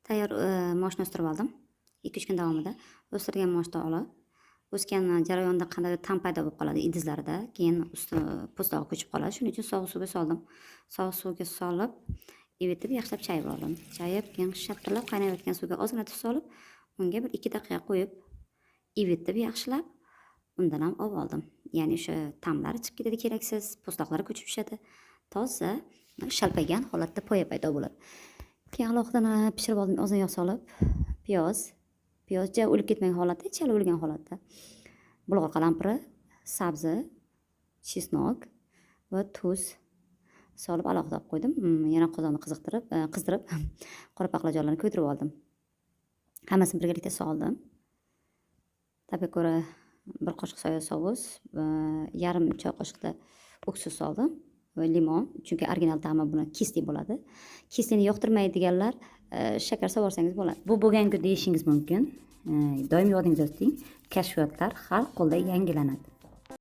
Tayyor moshni o'stirib oldim. 2-3 kun davomida o'stirgan moshni olib, o'sgan jarayonda qandaydir ta'm paydo bo'lib qoladi ildizlarida, keyin usti po'stlog'i ko'chib qoladi. Shuning uchun sovuq suvga soldim. Sovuq suvga solib, ivitib, yaxshilab chayib oldim. Chayib, keyin shatirlab qaynayotgan suvga ozgina tuz solib, unga bir 2 daqiqa qo'yib, ivitib yaxshilab, undan ham olib oldim. Ya'ni o'sha ta'mlari chiqib ketadi keraksiz, po'stloqlari ko'chib tushadi. Toza, shalpagan holatda poya paydo bo'ladi. Keyin alohida pishirib oldim, ozgina yog' solib, piyoz, piyoz ja o'lib ketmagan holatda, chala o'lgan holatda. Bulg'or qalampiri, sabzi, чеснок va tuz solib alohida olib qo'ydim. Yana qozonni qiziqtirib, qizdirib, qora baqlajonlarni kuydirib oldim. Hammasini birgalikda soldim. Ta'bga ko'ra 1 qoshiq soya sous va yarim choy qoshiqda уксус soldim va limon, chunki original ta'mi buni кислый bo'ladi. Кислый ni yoqtirmaydiganlar shakar solsangiz bo'ladi. Bu bo'lgan-ku deyishingiz mumkin. Doim yodingizda tuting, kashfiyotlar har qo'lda yangilanadi.